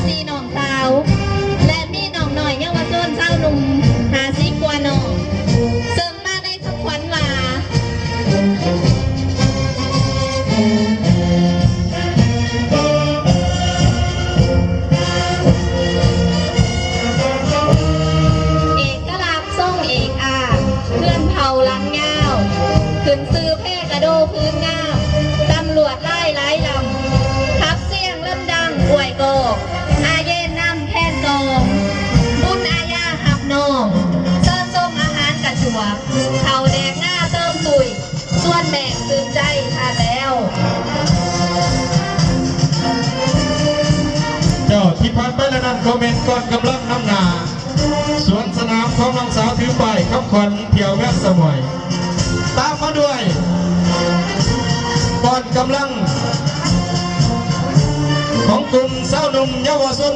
ສີ່ນ້ອງສາວ ແລະ ມີນ້ອງນ້ອຍເຍົາວະຊົນຊາວໜຸ່ມຫ້າສິບກວ່ານ້ອງ ເຊິ່ງມາໃນຄຳຂວັນວ່າ ເອກະລັກຊົງເອກອາກ ເຮືອນເຜົ່າຫຼັງຍາວ ຂຶ້ນຊື່ແພກະໂດພື້ນງາມ ຕຳຫຼວດລາຍຫຼາຍລຳ ຂັບຊຽງລຳດັງອວຍກອງ ອາເຢັນນຳແຄນກອງ ບຸນອາຍາຮັບນ້ອງ ເຊີນຊົງອາຫານກະຈວກ ເຂົ້າແດກງາເຕີມຕຸ້ຍ ຊວນແບ່ງຊື່ນໃຈທານແລ້ວ. ເຈົ້າ ທີ່ຜ່ານໄປແລ້ວນັ້ນກໍແມ່ນກອງກຳລັງນຳໜ້າ ສວນສະໜາມຂອງນ້ອງສາວຖືປ້າຍຄຳຂວັນທ່ຽວເມືອງສະໝວຍ ຕາມມາດ້ວຍກອງກຳລັງຂອງກຸ່ມຊາວໜຸ່ມເຍົາວະຊົນ.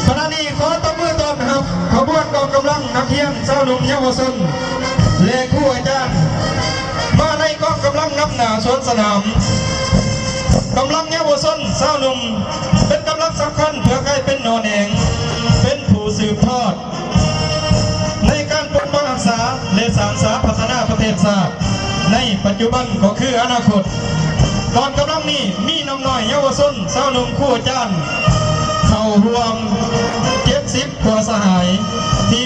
ຂະນະນີ້ຂໍຕົບມືຕ້ອນຮັບຂະບວນກອງກຳລັງນັກຮຽນຊາວໜຸ່ມເຍົາວະຊົນ ແລະ ຄູອາຈານ ມາໃນກອງກຳລັງນຳໜ້າສວນສະໜາມ. ກຳລັງເຍົາວະຊົນຊາວໜຸ່ມ ເປັນກຳລັງສຳຄັນເພື່ອກາຍເປັນໜໍ່ແໜງ ເປັນຜູ້ສືບທອດ ໃນການປົກປັກຮັກສາ ແລະ ສ້າງສາພັດທະນາປະເທດຊາດໃນປັດຈຸບັນກໍຄືອະນາຄົດ. ກອງກຳລັງນີ້ມີນ້ອງນ້ອຍເຍົາວະຊົນຊາວໜຸ່ມຄູອາຈານເຂົ້າຮ່ວມເຈັດສິບກວ່າສະຫາຍທີ່